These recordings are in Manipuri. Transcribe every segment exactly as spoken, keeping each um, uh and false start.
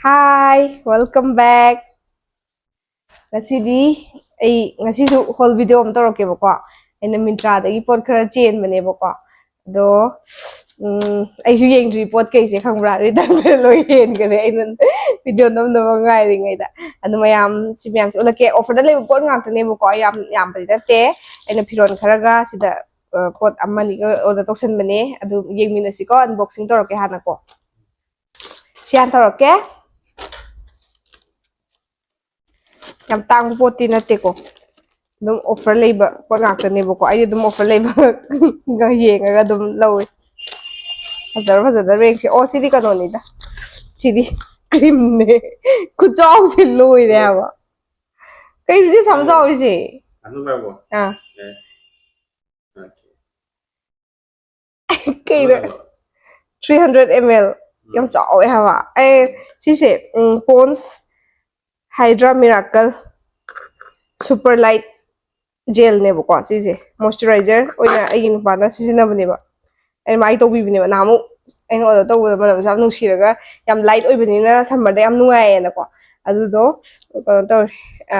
Hi, welcome back. ꯉꯁꯤꯗꯤ ꯑꯩ ꯉꯁꯤꯁꯨ ꯍꯣꯜ ꯚꯤꯗꯤꯑꯣ ꯑꯃ ꯇꯧꯔꯛꯀꯦꯕꯀꯣ꯫ ꯑꯩꯅ ꯃꯤꯟꯇ꯭ꯔꯥꯗꯒꯤ ꯄꯣꯠ ꯈꯔ ꯆꯦꯟꯕꯅꯦꯕꯀꯣ꯫ ꯑꯗꯣ ꯎꯝ, ꯑꯩꯁꯨ ꯌꯦꯡꯗ꯭ꯔꯤ ꯄꯣꯠ ꯀꯩꯁꯦ, ꯈꯪꯕ꯭ꯔꯥ? ꯔꯤꯇꯔꯟ ꯂꯣꯏ ꯍꯦꯟꯈꯔꯦ ꯑꯩꯅ ꯚꯤꯗꯤꯑꯣ ꯅꯝꯅꯕ ꯉꯥꯏꯔꯤꯉꯩꯗ꯫ ꯑꯗꯣ ꯃꯌꯥꯝ ꯁꯤ ꯃꯌꯥꯝꯁꯦ ꯎꯠꯂꯛꯀꯦ꯫ ꯑꯣꯐꯔꯗ ꯂꯩꯕ ꯄꯣꯠ ꯉꯥꯛꯇꯅꯦꯕꯀꯣ, ꯌꯥꯝ ꯌꯥꯝꯕꯗꯤ ꯅꯠꯇꯦ꯫ ꯑꯩꯅ ꯐꯤꯔꯣꯜ ꯈꯔꯒ ꯁꯤꯗ ꯑ, ꯄꯣꯠ ꯑꯃꯅꯤꯒ ꯑꯣꯔꯗꯔ ꯇꯧꯁꯟꯕꯅꯦ꯫ ꯑꯗꯨ ꯌꯦꯡꯃꯤꯟꯅꯁꯤꯀꯣ, ꯑꯟꯕꯣꯛꯁꯤꯡ ꯇꯧꯔꯛꯀꯦ ꯍꯥꯟꯅꯀꯣ꯫ ꯁꯤ ꯍꯥꯟꯅ ꯇꯧꯔꯛꯀꯦ꯫ ꯌꯥꯝ ꯇꯥꯡꯕ ꯄꯣꯠꯇꯤ ꯅꯠꯇꯦꯀꯣ, ꯑꯗꯨꯝ ꯑꯣꯐꯔ ꯂꯩꯕ ꯄꯣꯠ ꯉꯥꯛꯇꯅꯦꯕꯀꯣ꯫ ꯑꯩ ꯑꯗꯨꯝ ꯑꯣꯐꯔ ꯂꯩꯕ ꯌꯦꯡꯉꯒ ꯑꯗꯨꯝ ꯂꯧꯋꯦ꯫ ꯐꯖꯔ ꯐꯖꯗ ꯔꯦꯡꯁꯦ꯫ ꯑꯣ, ꯁꯤꯗꯤ ꯀꯩꯅꯣꯅꯤꯗ, ꯁꯤꯗꯤ ꯀ꯭ꯔꯤꯝꯅꯦ꯫ ꯈꯨꯆꯥꯎꯁꯦ ꯂꯣꯏꯔꯦ ꯍꯥꯏꯕ꯫ ꯀꯩꯅꯣ ꯁꯤ ꯁꯥꯝ ꯆꯥꯎꯔꯤꯁꯦ? ꯑꯥ꯫ ꯀꯩꯅꯣ? Three hundred M L. ꯌꯥꯝ ꯆꯥꯎꯋꯦ ꯍꯥꯏꯕ꯫ ꯑꯩ ꯁꯤꯁꯦ ꯄꯣꯟꯁ ꯍꯥꯏꯗ꯭ꯔꯥ ꯃꯤꯔꯥꯀꯜ ꯁꯨꯄꯔ ꯂꯥꯏꯠ ꯖꯦꯜꯅꯦꯕꯀꯣ꯫ ꯁꯤꯁꯦ ꯃꯣꯏꯆꯔꯥꯏꯖꯔ ꯑꯣꯏꯅ ꯑꯩꯒꯤ ꯅꯨꯄꯥꯅ ꯁꯤꯖꯤꯟꯅꯕꯅꯦꯕ꯫ ꯑꯩꯅ ꯃꯥꯒꯤ ꯇꯧꯕꯤꯕꯅꯦꯕ ꯅꯍꯥꯟꯃꯨꯛ꯫ ꯑꯩꯅ ꯑꯣꯔꯗꯔ ꯇꯧꯕꯗ ꯃꯅꯝꯁꯨ ꯌꯥꯝ ꯅꯨꯡꯁꯤꯔꯒ ꯌꯥꯝ ꯂꯥꯏꯠ ꯑꯣꯏꯕꯅꯤꯅ ꯁꯝꯃꯔꯗ ꯌꯥꯝ ꯅꯨꯡꯉꯥꯏꯌꯦꯅꯀꯣ꯫ ꯑꯗꯨꯗꯣ ꯀꯩꯅꯣ ꯇꯧꯔꯦ꯫ ꯑ,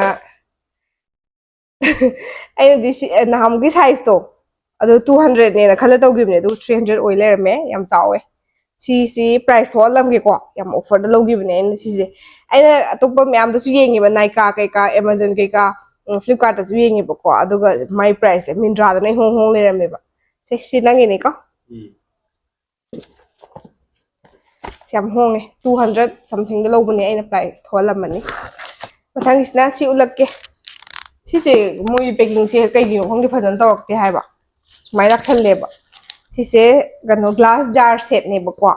ꯑꯩꯅꯗꯤ ꯁꯤ ꯅꯍꯥꯟꯃꯨꯛꯀꯤ ꯁꯥꯏꯖꯇꯣ ꯑꯗꯣ ꯇꯨ ꯍꯟꯗ꯭ꯔꯦꯠꯅꯦꯅ ꯈꯜꯂ ꯇꯧꯈꯤꯕꯅꯦ, ꯑꯗꯨ ꯊ꯭ꯔꯤ ꯍꯟꯗ꯭ꯔꯦꯠ ꯑꯣꯏ ꯂꯩꯔꯝꯃꯦ꯫ ꯌꯥꯝ ꯆꯥꯎꯋꯦ꯫ ꯁꯤꯁꯤ ꯄ꯭ꯔꯥꯏꯁ ꯊꯣꯛꯍꯜꯂꯝꯒꯦꯀꯣ꯫ ꯌꯥꯝ ꯑꯣꯐꯔꯗ ꯂꯧꯈꯤꯕꯅꯦ ꯑꯩꯅ ꯁꯤꯁꯦ꯫ ꯑꯩꯅ ꯑꯇꯣꯞꯄ ꯃꯌꯥꯝꯗꯁꯨ ꯌꯦꯡꯉꯦꯕ, ꯅꯥꯏꯀꯥ ꯀꯩꯀꯥ, ꯑꯦꯃꯥꯖꯣꯟ ꯀꯩꯀꯥ, ꯐ꯭ꯂꯤꯞꯀꯥꯔꯠꯇꯁꯨ ꯌꯦꯡꯉꯦꯕꯀꯣ꯫ ꯑꯗꯨꯒ ꯃꯥꯏ ꯄ꯭ꯔꯥꯏꯁꯁꯦ ꯃꯤꯟꯇ꯭ꯔꯥꯗꯅ ꯏꯍꯣꯡ ꯍꯣꯡ ꯂꯩꯔꯝꯃꯦꯕ꯫ ꯁꯦ, ꯁꯤ ꯅꯪꯒꯤꯅꯤꯀꯣ꯫ ꯁꯤ ꯌꯥꯝ ꯍꯣꯡꯉꯦ, ꯇꯨ ꯍꯟꯗ꯭ꯔꯦꯠ ꯁꯝꯊꯤꯡꯗ ꯂꯧꯕꯅꯦ, ꯑꯩꯅ ꯄ꯭ꯔꯥꯏꯁ ꯊꯣꯛꯍꯜꯂꯝꯃꯅꯤ꯫ ꯃꯊꯪꯒꯤꯁꯤꯅ ꯁꯤ ꯎꯠꯂꯛꯀꯦ꯫ ꯁꯤꯁꯦ ꯃꯣꯏ ꯄꯦꯀꯤꯡꯁꯦ ꯀꯩꯒꯤꯅꯣ ꯈꯪꯗꯦ, ꯐꯖꯅ ꯇꯧꯔꯛꯇꯦ ꯍꯥꯏꯕ꯫ ꯁꯨꯃꯥꯏꯅ ꯂꯥꯛꯁꯜꯂꯦꯕ꯫ ꯁꯤꯁꯦ ꯀꯩꯅꯣ, ꯒ꯭ꯂꯥꯁ ꯖꯥꯔ ꯁꯦꯠꯅꯦꯕꯀꯣ꯫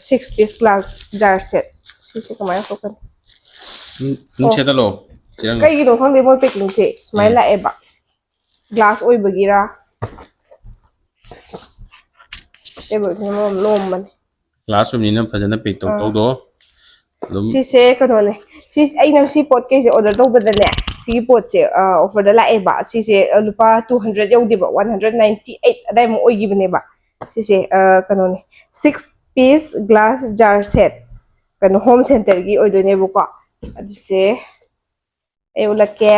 Six piece glass jar set. ꯁꯤꯁꯦ ꯀꯃꯥꯏꯅ ꯊꯣꯛꯀꯅꯤ? ꯎꯝ, ꯑꯗꯨꯝ ꯑꯣ꯫ ꯁꯦꯠꯇꯠꯂꯣ꯫ ꯆꯦꯔꯪꯗꯣ꯫ ꯀꯩꯒꯤꯅꯣ ꯈꯪꯗꯦ, ꯃꯣꯏ ꯄꯦꯀꯤꯡꯁꯦ ꯁꯨꯃꯥꯏꯅ ꯎꯝ꯫ ꯂꯥꯛꯑꯦꯕ꯫ ꯒ꯭ꯂꯥꯁ ꯑꯣꯏꯕꯒꯤꯔꯥ? ꯇꯦꯕꯜꯁꯤꯅ ꯃꯔꯣꯝ ꯅꯣꯝꯕꯅꯦ꯫ ꯒ꯭ꯂꯥꯁ ꯑꯣꯏꯕꯅꯤꯅ ꯐꯖꯅ ꯄꯦꯛ ꯇꯧ ꯑꯥ꯫ ꯇꯧꯗꯣ꯫ ꯑꯗꯨꯝ ꯁꯤꯁꯦ ꯀꯩꯅꯣꯅꯦ꯫ ꯁꯤꯁꯦ ꯑꯩꯅ ꯁꯤ ꯄꯣꯠ ꯀꯩꯁꯦ ꯑꯣꯔꯗꯔ ꯇꯧꯕꯗꯅꯦ, ꯁꯤꯒꯤ ꯄꯣꯠꯁꯦ, ꯑ, ꯑꯣꯐꯔꯗ ꯂꯥꯛꯑꯦꯕ꯫ ꯁꯤꯁꯦ, ꯑ, ꯂꯨꯄꯥ ꯇꯨ ꯍꯟꯗ꯭ꯔꯦꯠ ꯌꯧꯗꯦꯕ, ꯋꯥꯟ ꯍꯟꯗ꯭ꯔꯦꯠ ꯅꯥꯏꯟꯇꯤ ꯑꯩꯠ ꯑꯗꯥꯏꯃꯨꯛ ꯑꯣꯏꯈꯤꯕꯅꯦꯕ꯫ ꯁꯤꯁꯦ, ꯑ, ꯀꯩꯅꯣꯅꯦ, six piece glass jar set. ꯀꯩꯅꯣ, ꯍꯣꯝ ꯁꯦꯟꯇꯔꯒꯤ ꯑꯣꯏꯗꯣꯏꯅꯦꯕꯀꯣ꯫ ꯑꯗꯨꯁꯦ ꯑꯩ ꯎꯠꯂꯛꯀꯦ꯫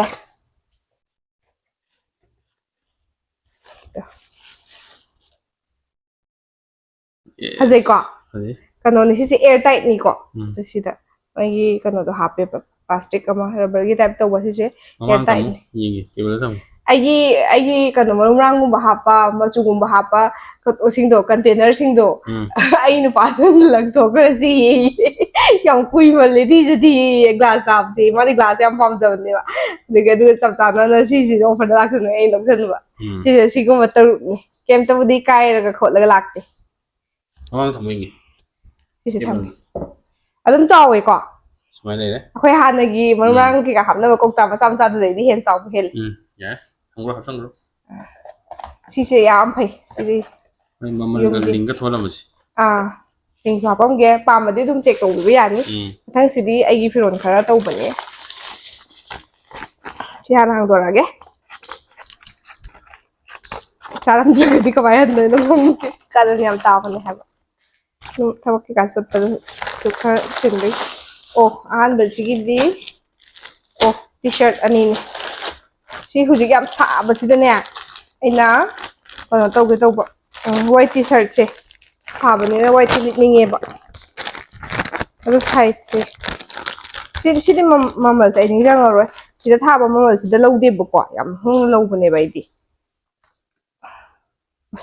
ꯐꯖꯩꯀꯣ? ꯐꯖꯩ꯫ ꯀꯩꯅꯣꯅꯤ ꯁꯤꯁꯦ, ꯑꯦꯌꯔ ꯇꯥꯏꯠꯅꯤꯀꯣ꯫ ꯎꯝ꯫ ꯁꯤꯗ ꯃꯣꯏꯒꯤ ꯀꯩꯅꯣꯗꯣ ꯍꯥꯞꯄꯦꯕ, ꯄ꯭ꯂꯥꯁꯇꯤꯛ ꯑꯃ ꯔꯕꯔꯒꯤ ꯇꯥꯏꯞ ꯇꯧꯕ ꯁꯤꯁꯦ꯫ ꯃꯃꯥꯡ ꯑꯦꯌꯔ ꯇꯥꯏꯠꯅꯤ꯫ ꯊꯝꯃꯨ, ꯌꯦꯡꯒꯦ, ꯇꯦꯕꯜꯗ ꯊꯝꯃꯨ꯫ ꯑꯩꯒꯤ ꯑꯩꯒꯤ ꯀꯩꯅꯣ, ꯃꯔꯨ ꯃꯔꯥꯡꯒꯨꯝꯕ ꯍꯥꯞꯄ, ꯃꯆꯨꯒꯨꯝꯕ ꯍꯥꯞꯄ ꯀꯩꯅꯣꯁꯤꯡꯗꯣ, ꯀꯟꯇꯦꯅꯔꯁꯤꯡꯗꯣ ꯎꯝ꯫ ꯑꯩ ꯅꯨꯄꯥꯗꯨꯅ ꯂꯪꯊꯣꯛꯈ꯭ꯔꯁꯤ ꯌꯥꯝ ꯀꯨꯏꯃꯜꯂꯦ ꯊꯤꯁꯨ ꯊꯤꯌꯦ ꯒ꯭ꯂꯥꯁ ꯆꯥꯕꯁꯦ꯫ ꯃꯥꯗꯤ ꯒ꯭ꯂꯥꯁ ꯌꯥꯝ ꯄꯥꯝꯖꯕꯅꯦꯕ꯫ ꯑꯗꯨꯒ ꯑꯗꯨꯒ ꯆꯞ ꯆꯥꯅꯅ ꯁꯤꯁꯤꯁꯨ ꯑꯣꯐꯔꯗ ꯂꯥꯛꯁꯟꯕ, ꯑꯩ ꯂꯧꯁꯟꯕ꯫ ꯎꯝ꯫ ꯁꯤꯁꯦ ꯁꯤꯒꯨꯝꯕ ꯇꯔꯨꯛꯅꯤ꯫ ꯀꯩꯝꯇꯕꯨꯗꯤ ꯀꯥꯏꯔꯒ ꯈꯣꯠꯂꯒ ꯂꯥꯛꯇꯦ꯫ ꯃꯃꯥꯡ ꯊꯝꯃꯨ ꯌꯦꯡꯒꯦ꯫ ꯁꯤꯁꯦ ꯇꯦꯕꯜ꯫ ꯊꯝꯃꯦ꯫ ꯑꯗꯨꯝ ꯆꯥꯎꯋꯦꯀꯣ꯫ ꯁꯨꯃꯥꯏꯅ ꯂꯩꯔꯦ꯫ ꯑꯩꯈꯣꯏ ꯍꯥꯟꯅꯒꯤ ꯃꯔꯨ ꯎꯝ꯫ ꯃꯔꯥꯡ ꯀꯩꯀꯥ ꯍꯥꯞꯅꯕ ꯀꯧꯇꯥ ꯃꯆꯥ ꯃꯆꯥꯗꯨꯗꯩꯗꯤ ꯍꯦꯟꯅ ꯆꯥꯎꯕ ꯍꯦꯜꯂꯤ꯫ ꯎꯝ, ꯌꯥꯔꯦ꯫ ꯊꯝꯈ꯭ꯔꯣ, ꯍꯥꯞꯆꯟꯈ꯭ꯔꯣ꯫ ꯁꯤꯁꯦ ꯌꯥꯝ ꯐꯩ꯫ ꯁꯤꯗꯤ ꯃꯣꯏ ꯃꯃꯜꯒ ꯌꯨꯝꯒꯤ꯫ ꯂꯤꯡꯒ ꯊꯣꯛꯍꯜꯂꯝꯃꯁꯤ꯫ ꯑꯥ, ꯂꯤꯡꯁꯨ ꯍꯥꯞꯄꯝꯒꯦ꯫ ꯄꯥꯝꯃꯗꯤ ꯑꯗꯨꯝ ꯆꯦꯛ ꯇꯧꯕꯤꯕ ꯌꯥꯅꯤ꯫ ꯎꯝ꯫ ꯃꯊꯪꯁꯤꯗꯤ ꯑꯩꯒꯤ ꯐꯤꯔꯣꯜ ꯈꯔ ꯇꯧꯕꯅꯦ꯫ ꯁꯤ ꯍꯥꯟꯅ ꯍꯥꯡꯗꯣꯔꯛꯑꯒꯦ꯫ ꯆꯥꯔꯝꯗ꯭ꯔꯒꯗꯤ ꯀꯃꯥꯏꯅ ꯍꯟꯗꯣꯏꯅꯣ ꯈꯪꯗꯦ꯫ ꯀꯔꯟ ꯌꯥꯝ ꯇꯥꯕꯅꯦ ꯍꯥꯏꯕ꯫ ꯁꯨꯝ ꯊꯕꯛ ꯀꯩꯀꯥ ꯆꯠꯄꯗꯁꯨ ꯈꯔ ꯆꯤꯟꯕꯩ꯫ ꯑꯣ, ꯑꯍꯥꯟꯕꯁꯤꯒꯤꯗꯤ, ꯑꯣ, ꯇꯤ ꯁꯥꯔꯠ ꯑꯅꯤꯅꯤ꯫ ꯁꯤ ꯍꯧꯖꯤꯛ ꯌꯥꯝ ꯁꯥꯕꯁꯤꯗꯅꯦ, ꯑꯩꯅ ꯀꯩꯅꯣ ꯇꯧꯒꯦ ꯇꯧꯕ, ꯎꯝ, ꯋꯥꯏꯠ ꯇꯤ ꯁꯥꯔꯠꯁꯦ ꯁꯥꯕꯅꯤꯅ ꯋꯥꯏꯠꯁꯦ ꯂꯤꯠꯅꯤꯡꯉꯦꯕ꯫ ꯑꯗꯣ ꯁꯥꯏꯖꯁꯦ, ꯁꯤꯗꯤ, ꯁꯤꯗꯤ ꯃꯃꯜꯁꯦ ꯑꯩ ꯅꯤꯡꯁꯤꯡꯉꯔꯣꯏ꯫ ꯁꯤꯗ ꯊꯥꯕ ꯃꯃꯜꯁꯤꯗ ꯂꯧꯗꯦꯕꯀꯣ, ꯌꯥꯝ ꯍꯣꯡꯅ ꯂꯧꯕꯅꯦꯕ ꯑꯩꯗꯤ꯫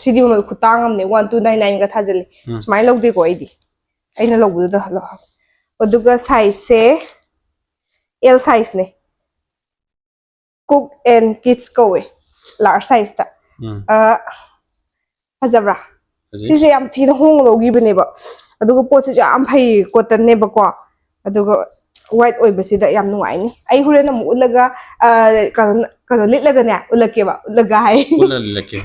ꯁꯤꯗꯤ ꯃꯃꯜ ꯈꯨꯇꯥꯡ ꯑꯃꯅꯦ, ꯋꯥꯟ ꯇꯨ ꯅꯥꯏꯟ ꯅꯥꯏꯟꯒ ꯊꯥꯖꯤꯜꯂꯤ꯫ ꯎꯝ꯫ ꯁꯨꯃꯥꯏꯅ ꯂꯧꯗꯦꯀꯣ ꯑꯩꯗꯤ, ꯑꯩꯅ ꯂꯧꯕꯗꯨꯗ ꯂꯧ-, ꯑꯗꯨꯒ ꯁꯥꯏꯖꯁꯦ ꯑꯦꯜ ꯁꯥꯏꯖꯅꯦ꯫ ꯀꯨꯛ ꯑꯦꯟ ꯀꯤꯠꯁ ꯀꯧꯋꯦ, ꯂꯥꯔꯖ ꯁꯥꯏꯖꯇ꯫ ꯎꯝ꯫ ꯑ, ꯐꯖꯕ꯭ꯔꯥ? ꯐꯖꯩ꯫ ꯁꯤꯁꯦ ꯌꯥꯝ ꯊꯤꯅ ꯍꯣꯡꯅ ꯂꯧꯈꯤꯕꯅꯦꯕ, ꯑꯗꯨꯒ ꯄꯣꯠꯁꯤꯁꯨ ꯌꯥꯝ ꯐꯩ, ꯀꯣꯇꯟꯅꯦꯕꯀꯣ, ꯑꯗꯨꯒ ꯋꯥꯏꯠ ꯑꯣꯏꯕꯁꯤꯗ ꯌꯥꯝ ꯅꯨꯡꯉꯥꯏꯅꯤ꯫ ꯑꯩ ꯍꯣꯔꯦꯟ ꯑꯃꯨꯛ ꯎꯠꯂꯒ, ꯑ, ꯀꯩꯅꯣ, ꯀꯩꯅꯣ ꯂꯤꯠꯂꯒꯅꯦ ꯎꯠꯂꯛꯀꯦꯕ, ꯎꯠꯂꯒ ꯍꯥꯏ꯫ ꯎꯠꯂ ꯂꯤꯠꯂꯛꯀꯦ꯫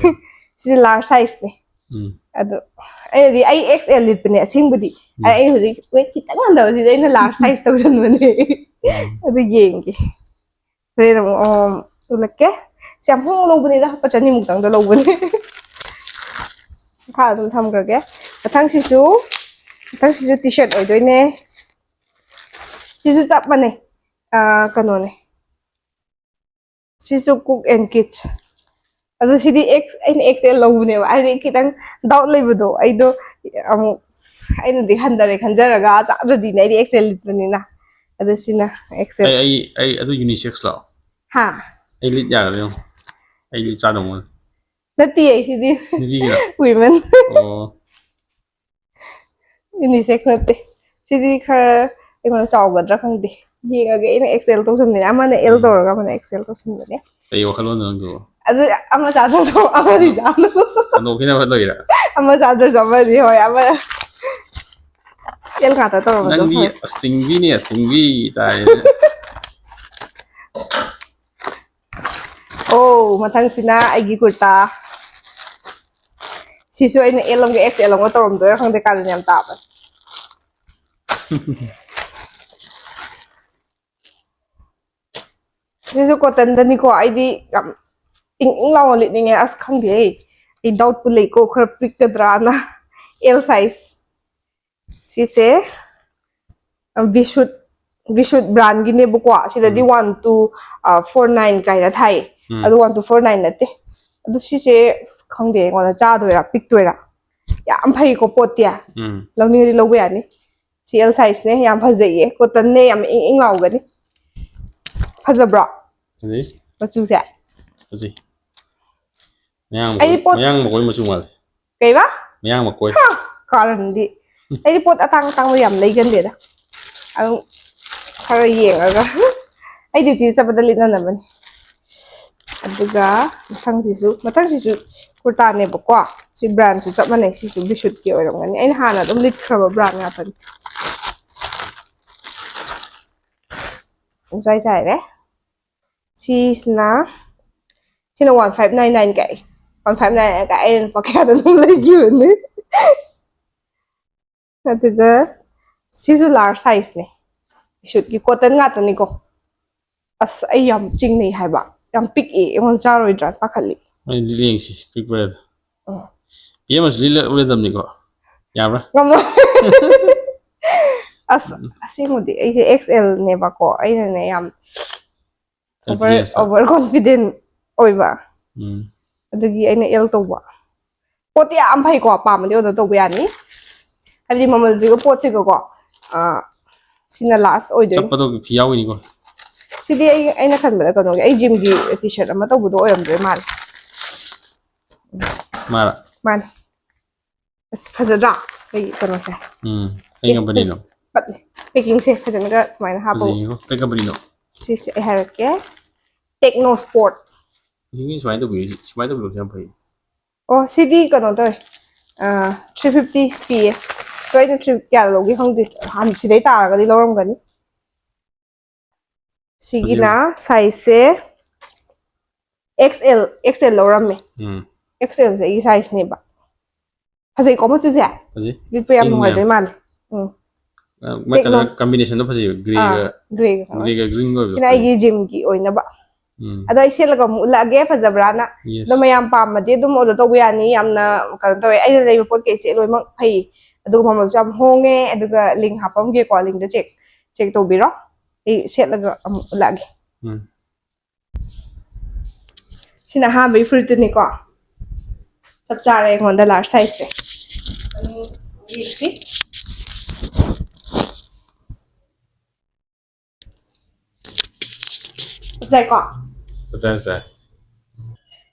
ꯁꯤꯁꯦ ꯂꯥꯔꯖ ꯁꯥꯏꯖꯅꯦ꯫ ꯎꯝ꯫ ꯑꯗꯣ ꯑꯩꯅꯗꯤ, ꯑꯩ ꯑꯦꯛꯁ ꯑꯦꯜ ꯂꯤꯠꯄꯅꯦ ꯑꯁꯦꯡꯕꯗꯤ꯫ ꯎꯝ꯫ ꯑꯩ ꯍꯧꯖꯤꯛ ꯋꯦꯠ ꯈꯤꯇꯪ ꯍꯟꯊꯕꯁꯤꯗ ꯑꯩꯅ ꯂꯥꯔꯖ ꯁꯥꯏꯖ ꯇꯧꯁꯟꯕꯅꯦ꯫ ꯎꯝ꯫ ꯑꯗꯨ ꯌꯦꯡꯒꯦ꯫ ꯍꯣꯔꯦꯟ ꯑꯃꯨꯛ, ꯑꯝ, ꯎꯠꯂꯛꯀꯦ꯫ ꯁꯤ ꯌꯥꯝ ꯍꯣꯡꯅ ꯂꯧꯕꯅꯤꯗ, ꯂꯨꯄꯥ ꯆꯅꯤꯃꯨꯛꯇꯪꯗ ꯂꯧꯕꯅꯦ꯫ ꯃꯈꯥ ꯑꯗꯨꯝ ꯊꯝꯈ꯭ꯔꯒꯦ꯫ ꯃꯊꯪꯁꯤꯁꯨ, ꯃꯊꯪꯁꯤꯁꯨ ꯇꯤ ꯁꯥꯔꯠ ꯑꯣꯏꯗꯣꯏꯅꯦ꯫ ꯁꯤꯁꯨ ꯆꯞ ꯃꯥꯟꯅꯩ꯫ ꯑꯥ, ꯀꯩꯅꯣꯅꯦ꯫ ꯁꯤꯁꯨ Cook and Kids꯫ ꯑꯗꯣ ꯁꯤꯗꯤ ꯑꯦꯛꯁ ꯑꯩꯅ ꯑꯦꯛꯁ ꯑꯦꯜ ꯂꯧꯕꯅꯦꯕ, ꯍꯥꯏꯗꯤ ꯈꯤꯇꯪ ꯗꯥꯎꯠ ꯂꯩꯕꯗꯣ ꯑꯩꯗꯣ꯫ ꯑꯃꯨꯛ ꯑꯩꯅꯗꯤ ꯍꯟꯊꯔꯦ ꯈꯟꯖꯔꯒ ꯆꯥꯗ꯭ꯔꯗꯤꯅꯦ, ꯑꯩꯗꯤ ꯑꯦꯛꯁ ꯑꯦꯜ ꯂꯤꯠꯄꯅꯤꯅ꯫ ꯑꯗꯣ ꯁꯤꯅ ꯑꯦꯛꯁ ꯑꯦꯜ꯫ ꯑꯩ ꯑꯩ ꯑꯩ ꯑꯗꯨ ꯌꯨꯅꯤꯁꯦꯛꯁꯂꯣ? ꯍꯥ? ꯑꯩ ꯂꯤꯠ ꯌꯥꯒꯗ꯭ꯔꯥ ꯌꯦꯡꯉꯣ꯫ ꯑꯩ ꯂꯤꯠ ꯆꯥꯗꯧ ꯃꯥꯜꯂꯦ꯫ ꯅꯠꯇꯤꯌꯦ, ꯁꯤꯗꯤ ꯅꯨꯄꯤꯒꯤꯔ? ꯋꯤꯃꯦꯟ꯫ ꯑꯣ ꯌꯨꯅꯤꯁꯦꯛꯁ ꯅꯠꯇꯦ꯫ ꯁꯤꯗꯤ ꯈꯔ ꯑꯩꯉꯣꯟꯗ ꯆꯥꯎꯒꯗ꯭ꯔꯥ ꯈꯪꯗꯦ, ꯌꯦꯡꯉꯒꯦ꯫ ꯑꯩꯅ ꯑꯦꯛꯁ ꯑꯦꯜ ꯇꯧꯁꯟꯕꯅꯦ, ꯑꯃꯅ ꯑꯦꯜ ꯎꯝ꯫ ꯇꯧꯔꯒ ꯑꯃꯅ ꯑꯦꯛꯁ ꯑꯦꯜ ꯇꯧꯁꯟꯕꯅꯦ꯫ ꯀꯩ ꯋꯥꯈꯜꯂꯣꯟꯅꯣ ꯅꯪꯗꯨꯕꯣ? ꯑꯗꯨ ꯑꯃ ꯆꯥꯗ꯭ꯔꯁꯨ ꯑꯃꯗꯤ ꯆꯥꯅꯕ꯫ ꯍꯟꯗꯣꯛꯈꯤꯅꯕ ꯇꯧꯔꯤꯔꯥ? ꯑꯃ ꯆꯥꯗ꯭ꯔꯁꯨ ꯑꯃꯗꯤ, ꯍꯣꯏ, ꯑꯃ ꯑꯦꯜ ꯉꯥꯛꯇ ꯇꯧꯔꯝꯃꯁꯨ ꯅꯪꯗꯤ ꯍꯣꯏ꯫ ꯑꯁꯤꯡꯕꯤꯅꯦ ꯑꯁꯤꯡꯕꯤ ꯇꯥꯏ꯫ ꯑꯣ, ꯃꯊꯪꯁꯤꯅ ꯑꯩꯒꯤ ꯀꯨꯔꯇꯥ꯫ ꯁꯤꯁꯨ ꯑꯩꯅ ꯑꯦꯜ ꯑꯃꯒ ꯑꯦꯛꯁ ꯑꯦꯜ ꯑꯃꯒ ꯇꯧꯔꯝꯗꯣꯏꯔꯥ ꯈꯪꯗꯦ, ꯀꯥꯂꯦꯟ ꯌꯥꯝ ꯇꯥꯕ꯫ ꯁꯤꯁꯨ ꯀꯣꯇꯟꯗꯅꯤꯀꯣ꯫ ꯑꯩꯗꯤ ꯌꯥꯝ ꯏꯪ ꯏꯪ ꯂꯥꯎꯅ ꯂꯤꯠꯅꯤꯡꯉꯦ꯫ ꯑꯁ, ꯈꯪꯗꯦ, ꯑꯩ ꯑꯩ ꯗꯥꯎꯠꯄꯨ ꯂꯩꯀꯣ, ꯈꯔ ꯄꯤꯛꯀꯗ꯭ꯔꯥꯅ꯫ L size. ꯁꯤꯁꯦ ꯕꯤꯁꯨꯠ, ꯕꯤꯁꯨꯠ ꯕ꯭ꯔꯥꯟꯒꯤꯅꯦꯕꯀꯣ꯫ ꯁꯤꯗꯗꯤ ꯎꯝ꯫ ꯋꯥꯟ ꯇꯨ ꯐꯣꯔ ꯅꯥꯏꯟ ꯀꯥꯏꯅ ꯊꯥꯏꯌꯦ꯫ ꯎꯝ꯫ ꯑꯗꯨ ꯋꯥꯟ ꯇꯨ ꯐꯣꯔ ꯅꯥꯏꯟ ꯅꯠꯇꯦ꯫ ꯑꯗꯨ ꯁꯤꯁꯦ ꯈꯪꯗꯦ, ꯑꯩꯉꯣꯟꯗ ꯆꯥꯗꯣꯏꯔꯥ ꯄꯤꯛꯇꯣꯏꯔꯥ꯫ ꯌꯥꯝ ꯐꯩꯀꯣ ꯄꯣꯠꯇꯤ꯫ ꯎꯝ꯫ ꯂꯧꯅꯤꯡꯉꯗꯤ ꯂꯧꯕ ꯌꯥꯅꯤ꯫ ꯁꯤ ꯑꯦꯜ ꯁꯥꯏꯖꯅꯦ, ꯌꯥꯝ ꯐꯖꯩꯌꯦ, ꯀꯣꯇꯟꯅꯦ, ꯌꯥꯝ ꯏꯪ ꯏꯪ ꯂꯥꯎꯒꯅꯤ꯫ ꯐꯖꯕ꯭ꯔꯣ ꯐꯖꯩ ꯃꯆꯨꯁꯦ? ꯐꯖꯩ꯫ ꯃꯌꯥꯡ ꯑꯩ ꯃꯈꯣꯏ ꯄꯣꯠ- ꯃꯌꯥꯡ ꯃꯈꯣꯏ ꯃꯆꯨ ꯃꯥꯜꯂꯦ꯫ ꯀꯩꯕ? ꯃꯌꯥꯡ ꯃꯈꯣꯏ꯫ ꯀꯥꯔꯟꯗꯤ꯫ ꯑꯩꯗꯤ ꯄꯣꯠ ꯑꯇꯥꯡ ꯑꯇꯥꯡꯕ ꯌꯥꯝ ꯂꯩꯒꯟꯗꯦꯗ꯫ ꯑꯗꯨꯝ ꯈꯔ ꯌꯦꯡꯉꯒ ꯑꯩ ꯗ꯭ꯌꯨꯇꯤ ꯆꯠꯄꯗ ꯂꯤꯠꯅꯅꯕꯅꯤ꯫ ꯑꯗꯨꯒ ꯃꯊꯪꯁꯤꯁꯨ, ꯃꯊꯪꯁꯤꯁꯨ ꯀꯨꯔꯇꯥꯅꯦꯕꯀꯣ꯫ ꯁꯤ ꯕ꯭ꯔꯥꯟꯁꯨ ꯆꯞ ꯃꯥꯟꯅꯩ꯫ ꯁꯤꯁꯨ ꯕꯤꯁꯨꯠꯀꯤ ꯑꯣꯏꯔꯝꯒꯅꯤ꯫ ꯑꯩꯅ ꯍꯥꯟꯅ ꯑꯗꯨꯝ ꯂꯤꯠꯈ꯭ꯔꯕ ꯕ꯭ꯔꯥꯟ ꯉꯥꯛꯇꯅꯤ꯫ ꯄꯨꯡꯆꯥꯏ ꯆꯥꯏꯔꯦ꯫ ꯁꯤꯁꯤꯅ, ꯁꯤꯅ ꯋꯥꯟ ꯐꯥꯏꯚ ꯅꯥꯏꯟ ꯅꯥꯏꯟ ꯀꯛꯑꯦ꯫ ꯋꯥꯟ ꯐꯥꯏꯚ ꯅꯥꯏꯟ ꯅꯥꯏꯟ ꯀꯛꯑꯦ꯫ ꯑꯩꯅ ꯂꯨꯄꯥ ꯀꯌꯥꯗ ꯑꯗꯨꯝ ꯂꯩꯈꯤꯕꯅꯤ꯫ ꯑꯗꯨꯒ ꯁꯤꯁꯨ ꯂꯥꯔꯖ ꯁꯥꯏꯖꯅꯦ꯫ ꯕꯤꯁꯨꯠꯀꯤ ꯀꯣꯇꯟ ꯉꯥꯛꯇꯅꯤꯀꯣ꯫ ꯑꯁ, ꯑꯩ ꯌꯥꯝ ꯆꯤꯡꯅꯩ ꯍꯥꯏꯕ, ꯌꯥꯝ ꯄꯤꯛꯑꯦ, ꯑꯩꯉꯣꯟꯗ ꯆꯥꯔꯣꯏꯗ꯭ꯔꯥ ꯄꯥꯈꯠꯂꯤ꯫ ꯑꯩ ꯂꯤꯠ ꯌꯦꯡꯁꯤ ꯄꯤꯛꯄ꯭ꯔꯥ꯫ ꯑꯣ꯫ ꯄꯤ ꯑꯃꯁꯨ ꯂꯤꯠꯂ ꯎꯔꯗꯝꯅꯤꯀꯣ꯫ ꯌꯥꯕ꯭ꯔꯥ? ꯉꯝꯃꯣꯏ꯫ ꯑꯁꯦꯡꯕꯗꯤ ꯑꯩꯁꯦ XL ꯅꯦꯕꯀꯣ, ꯑꯩꯅꯅꯦ ꯌꯥꯝ over Confidence. Over confident ꯑꯣꯏꯕ, ꯎꯝ. ꯑꯗꯨꯒꯤ ꯑꯩꯅ L ꯇꯧꯕ꯫ ꯄꯣꯠꯇꯤ ꯌꯥꯝ ꯐꯩꯀꯣ, ꯄꯥꯝꯃꯗꯤ order ꯇꯧꯕ ꯌꯥꯅꯤ꯫ ꯍꯥꯏꯕꯗꯤ ꯃꯃꯜꯁꯤꯒ ꯄꯣꯠꯁꯤꯒꯀꯣ, ꯑꯥ, ꯁꯤꯅ last ꯑꯣꯏꯗꯣꯏꯅꯤ꯫ ꯆꯠꯄꯗꯣ ꯐꯤ ꯌꯥꯎꯏꯅꯤꯀꯣ꯫ ꯁꯤꯗꯤ ꯑꯩ ꯑꯩꯅ ꯈꯟꯕꯗ ꯀꯩꯅꯣꯒꯤ, ꯑꯩ gym ꯒꯤ T shirt ꯑꯃ ꯇꯧꯕꯗꯣ ꯑꯣꯏꯔꯝꯗꯣꯏ ꯃꯥꯜꯂꯦ꯫ ꯃꯥꯔ ꯃꯥꯅꯦ꯫ ꯑꯁ, ꯐꯖꯗ꯭ꯔꯥ ꯑꯩꯒꯤ ꯀꯩꯅꯣꯁꯦ? ꯎꯝ. ꯀꯩ company ꯅꯣ? ꯄꯠꯂꯦ꯫ Packing ꯁꯦ ꯐꯖꯅꯒ ꯁꯨꯃꯥꯏꯅ ꯍꯥꯞꯄ꯫ ꯐꯖꯩꯉꯣ. ꯀꯩ company ꯅꯣ? ꯁꯤꯁꯦ ꯑꯩ ꯍꯥꯏꯔꯛꯀꯦ, Techno Sport꯫ ꯃꯤꯒꯤ ꯁꯨꯃꯥꯏꯅ ꯇꯧꯕꯤꯔꯤꯁꯤ, ꯁꯨꯃꯥꯏꯅ ꯇꯧꯕꯤꯔꯤꯁꯤ ꯌꯥꯝ ꯐꯩ꯫ ꯑꯣ, ꯁꯤꯗꯤ ꯀꯩꯅꯣ ꯇꯧꯋꯦ, three fifty ꯄꯤꯌꯦ꯫ ꯑꯗꯣ ꯑꯩꯅ three ꯀꯌꯥ ꯂꯧꯒꯦ ꯈꯪꯗꯦ, ꯍꯥꯟ-, ꯁꯤꯗꯩ ꯇꯥꯔꯒꯗꯤ ꯂꯧꯔꯝꯒꯅꯤ꯫ ꯁꯤꯒꯤꯅ size ꯁꯦ XL, XL ꯂꯧꯔꯝꯃꯦ꯫ ꯎꯝ. XL ꯁꯦ ꯑꯩꯒꯤ size ꯅꯦꯕ꯫ ꯐꯖꯩꯀꯣ ꯃꯆꯨꯁꯦ? ꯐꯖꯩ. ꯂꯤꯠꯄ ꯌꯥꯝ ꯏꯪꯉꯦ. ꯅꯨꯡꯉꯥꯏꯗꯣꯏ ꯃꯥꯜꯂꯦ꯫ ꯎꯝ. ꯑ, ꯃꯥꯏ colour Technos. Combination ꯗꯣ ꯐꯖꯩꯕ, grey ꯑꯥ, ꯒ grey ꯒ colour. Grey ꯒ green ꯒ ꯑꯣꯏꯕꯗꯣ ꯁꯤꯅ ꯐꯖꯩ. ꯑꯩꯒꯤ gym ꯒꯤ ꯑꯣꯏꯅꯕ꯫ ꯎꯝ. ꯑꯗꯣ ꯑꯩ ꯁꯦꯠꯂꯒ ꯑꯃꯨꯛ ꯎꯠꯂꯛꯑꯒꯦ, ꯐꯖꯕ꯭ꯔꯥꯅ꯫ Yes. ꯑꯗꯣ ꯃꯌꯥꯝ ꯄꯥꯝꯃꯗꯤ ꯑꯗꯨꯝ order ꯇꯧꯕ ꯌꯥꯅꯤ꯫ ꯌꯥꯝꯅ ꯀꯩꯅꯣ ꯇꯧꯋꯦ, ꯑꯩꯅ ꯂꯩꯕ ꯄꯣꯠ ꯀꯩꯁꯦ ꯂꯣꯏꯅꯃꯛ ꯐꯩ, ꯑꯗꯨꯒ ꯃꯃꯜꯁꯨ ꯌꯥꯝ ꯍꯣꯡꯉꯦ꯫ ꯑꯗꯨꯒ link ꯍꯥꯞꯄꯝꯒꯦꯀꯣ, link ꯇ check, check ꯇꯧꯕꯤꯔꯣ꯫ ꯑꯩ ꯁꯦꯠꯂꯒ ꯑꯃꯨꯛ ꯎꯠꯂꯛꯑꯒꯦ꯫ ꯎꯝ. ꯁꯤꯅ ꯑꯍꯥꯟꯕꯒꯤ ꯐꯨꯔꯤꯠꯇꯨꯅꯤꯀꯣ꯫ ꯆꯞ ꯆꯥꯔꯦ ꯑꯩꯉꯣꯟꯗ large size ꯁꯦ꯫ ꯑꯗꯨ ꯌꯦꯡꯁꯤ꯫ ꯆꯞ ꯆꯥꯏꯀꯣ? ꯆꯞ ꯆꯥꯏ, ꯆꯞ ꯆꯥꯏ꯫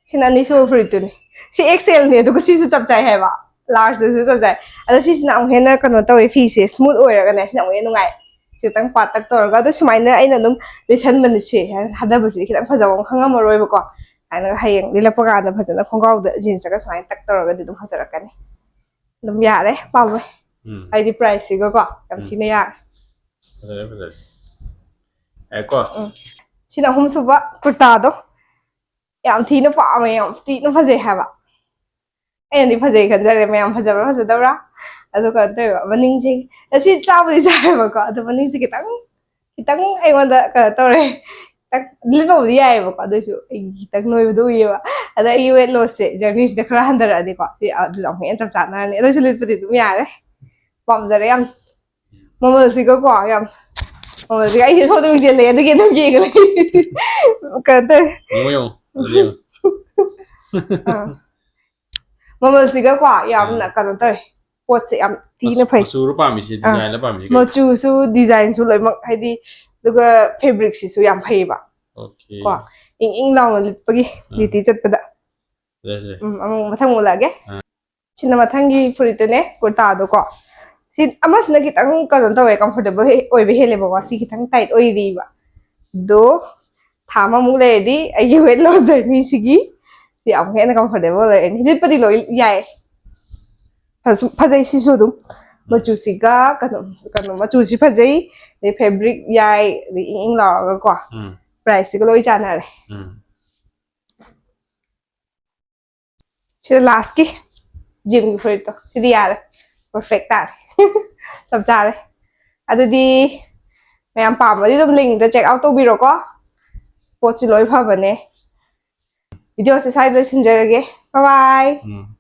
ꯁꯤꯅ ꯑꯅꯤꯁꯨꯕ ꯐꯨꯔꯤꯠꯇꯨꯅꯤ꯫ ꯁꯤ XL ꯅꯦ, ꯑꯗꯨꯒ ꯁꯤꯁꯨ ꯆꯞ ꯆꯥꯏ ꯍꯥꯏꯕ, large ꯇꯨꯁꯨ ꯆꯞ ꯆꯥꯏ꯫ ꯑꯗꯣ ꯁꯤꯁꯤꯅ ꯑꯃꯨꯛ ꯍꯦꯟꯅ ꯀꯩꯅꯣ ꯇꯧꯋꯦ, ꯐꯤꯁꯦ smooth ꯑꯣꯏꯔꯒꯅꯦ, ꯁꯤꯅ ꯑꯃꯨꯛ ꯍꯦꯟꯅ ꯅꯨꯡꯉꯥꯏ꯫ ꯁꯤ ꯈꯤꯇꯪ ꯄꯥꯇꯛ ꯇꯧꯔꯒ, ꯑꯗꯣ ꯁꯨꯃꯥꯏꯅ ꯑꯩꯅ ꯑꯗꯨꯝ ꯂꯤꯠꯁꯟꯕꯅꯦ꯫ ꯁꯤ ꯊꯥꯗꯕꯁꯤꯗꯤ ꯈꯤꯇꯪ ꯐꯖꯕ ꯑꯃ ꯈꯪꯉꯝꯃꯔꯣꯏꯕꯀꯣ꯫ ꯍꯥꯏꯅ ꯍꯌꯦꯡ ꯂꯤꯠꯂꯛꯄ ꯀꯥꯟꯗ ꯐꯖꯅ ꯈꯣꯡꯒ꯭ꯔꯥꯎꯗ jeans ꯇꯒ ꯁꯨꯃꯥꯏꯅ tuck ꯇꯧꯔꯒꯗꯤ ꯑꯗꯨꯝ ꯐꯖꯔꯛꯀꯅꯤ꯫ ꯑꯗꯨꯝ ꯌꯥꯔꯦ, ꯄꯥꯝꯃꯣꯏ꯫ ꯎꯝ. ꯍꯥꯏꯗꯤ price ꯁꯤꯒꯀꯣ ꯌꯥꯝ ꯎꯝ. ꯊꯤꯅ ꯌꯥꯔꯦ꯫ ꯐꯖꯔꯦ, ꯐꯖꯔꯦ꯫ ꯌꯥꯏꯀꯣ? ꯎꯝ. ꯁꯤꯅ ꯑꯍꯨꯝꯁꯨꯕ ꯀꯨꯔꯇꯥꯗꯣ꯫ ꯌꯥꯝ ꯊꯤꯅ ꯄꯥꯝꯃꯦ, ꯌꯥꯝ ꯊꯤꯅ ꯐꯖꯩ ꯍꯥꯏꯕ꯫ ꯑꯩꯅꯗꯤ ꯐꯖꯩ ꯈꯟꯖꯔꯦ, ꯃꯌꯥꯝ ꯐꯖꯕ꯭ꯔꯥ ꯐꯖꯗꯕ꯭ꯔꯥ? ꯑꯗꯨꯒ ꯀꯩꯅꯣ ꯇꯧꯋꯦꯕ, ꯃꯅꯤꯡꯁꯦ, ꯑꯁꯤ ꯆꯥꯕꯨꯗꯤ ꯆꯥꯏꯌꯦꯕꯀꯣ, ꯑꯗꯣ ꯃꯅꯤꯡꯁꯦ ꯈꯤꯇꯪ, ꯈꯤꯇꯪ ꯑꯩꯉꯣꯟꯗ ꯀꯩꯅꯣ ꯇꯧꯔꯦ꯫ ꯈꯤꯇꯪ ꯂꯤꯠꯄꯕꯨꯗꯤ ꯌꯥꯏꯌꯦꯕꯀꯣ, ꯑꯗꯨꯑꯣꯏꯁꯨ ꯑꯩꯒꯤ ꯈꯤꯇꯪ ꯅꯣꯏꯕꯗꯣ ꯎꯏꯌꯦꯕ꯫ ꯑꯗ ꯑꯩꯒꯤ weight loss ꯁꯦ journey ꯁꯤꯗ ꯈꯔ ꯍꯟꯊꯔꯛꯑꯗꯤꯀꯣ, ꯁꯤ ꯑꯗꯨ ꯑꯃꯨꯛ ꯍꯦꯟꯅ ꯆꯞ ꯆꯥꯟꯅꯔꯅꯤ꯫ ꯑꯗꯨꯑꯣꯏꯁꯨ ꯂꯤꯠꯄꯗꯤ ꯑꯗꯨꯝ ꯌꯥꯔꯦ꯫ ꯄꯥꯝꯖꯔꯦ ꯌꯥꯝ꯫ ꯃꯃꯜꯁꯤꯒꯀꯣ ꯌꯥꯝ, ꯃꯃꯜꯁꯤꯒ ꯑꯩꯁꯦ ꯁꯣꯝꯗ ꯃꯤꯡꯁꯦꯜ ꯂꯩ ꯑꯗꯨꯒꯤ ꯑꯗꯨꯝ ꯌꯦꯡꯉ ꯂꯩ꯫ ꯀꯩꯅꯣ ꯇꯧꯋꯦ꯫ ꯌꯦꯡꯉꯣ ꯌꯦꯡꯉꯣ ꯑꯗꯨ ꯌꯦꯡꯉꯣ ꯑꯥ꯫ ꯃꯃꯜꯁꯤꯒꯀꯣ ꯌꯥꯝꯅ ꯑꯥ꯫ ꯀꯩꯅꯣ ꯇꯧꯋꯦ꯫ ꯄꯣꯠꯁꯦ ꯌꯥꯝ ꯊꯤꯅ ꯐꯩ꯫ ꯃꯆꯨꯔꯣ ꯄꯥꯝꯃꯤꯁꯦ? ꯑꯥ꯫ Design ꯂ ꯄꯥꯝꯃꯤꯁꯦ? ꯀꯩ? ꯃꯆꯨꯁꯨ, design ꯁꯨ ꯂꯣꯏꯅꯃꯛ, ꯍꯥꯏꯗꯤ, ꯑꯗꯨꯒ fabric ꯁꯤꯁꯨ ꯌꯥꯝ ꯐꯩꯌꯦꯕ꯫ Okay. ꯀꯣ, ꯏꯪ ꯏꯪ ꯂꯥꯎꯅ ꯂꯤꯠꯄꯒꯤ ꯑꯥ꯫ Duty ꯆꯠꯄꯗ꯫ ꯐꯖꯩ, ꯐꯖꯩ꯫ ꯎꯝ, ꯑꯃꯨꯛ ꯃꯊꯪ ꯑꯃꯨꯛ ꯎꯠꯂꯛꯑꯒꯦ꯫ ꯑꯥ꯫ ꯁꯤꯅ ꯃꯊꯪꯒꯤ ꯐꯨꯔꯤꯠꯇꯨꯅꯦ, ꯀꯨꯔꯇꯥꯗꯣ ꯀꯣ꯫ ꯁꯤ ꯑꯃꯁꯤꯅ ꯈꯤꯇꯪ ꯀꯩꯅꯣ ꯇꯧꯋꯦ, comfortable ꯍꯦ-, ꯑꯣꯏꯕ ꯍꯦꯜꯂꯦꯕꯀꯣ꯫ ꯁꯤ ꯈꯤꯇꯪ tight ꯑꯣꯏꯔꯤꯕ꯫ ꯑꯗꯣ ꯊꯥ ꯑꯃꯃꯨꯛ ꯂꯩꯔꯗꯤ ꯑꯩꯒꯤ weight loss journey ꯁꯤꯒꯤ ꯁꯤ ꯑꯃꯨꯛ ꯍꯦꯟꯅ comfortable ꯑꯣꯏꯔꯅꯤ꯫ ꯂꯤꯠꯄꯗꯤ ꯂꯣꯏ ꯌꯥꯏ꯫ ꯐꯖꯁꯨ-, ꯐꯖꯩ ꯁꯤꯁꯨ ꯑꯗꯨꯝ꯫ ꯃꯆꯨꯁꯤꯒ ꯀꯩꯅꯣ, ꯀꯩꯅꯣ, ꯃꯆꯨꯁꯤ ꯐꯖꯩ, ꯑꯗꯩ fabric ꯌꯥꯏ, ꯑꯗꯩ ꯏꯪ ꯏꯪ ꯂꯥꯎꯔꯒꯀꯣ꯫ ꯎꯝ꯫ Price ꯁꯤꯒ ꯂꯣꯏ ꯆꯥꯟꯅꯔꯦ꯫ ꯎꯝ꯫ ꯁꯤꯗ last ꯀꯤ gym ꯒꯤ ꯐꯨꯔꯤꯠꯇꯣ꯫ ꯁꯤꯗꯤ ꯌꯥꯔꯦ꯫ Perfect ꯇꯥꯔꯦ꯫ ꯆꯞ ꯆꯥꯔꯦ꯫ ꯑꯗꯨꯗꯤ ꯃꯌꯥꯝ ꯄꯥꯝꯃꯗꯤ ꯑꯗꯨꯝ link ꯇ check out ꯇꯧꯕꯤꯔꯣꯀꯣ꯫ ꯄꯣꯠꯁꯤ ꯂꯣꯏ ꯐꯕꯅꯦ꯫ Video ꯁꯦ ꯁ꯭ꯋꯥꯏꯗ ꯂꯣꯏꯁꯤꯟꯖꯔꯒꯦ꯫ Bye bye꯫ ꯎꯝ꯫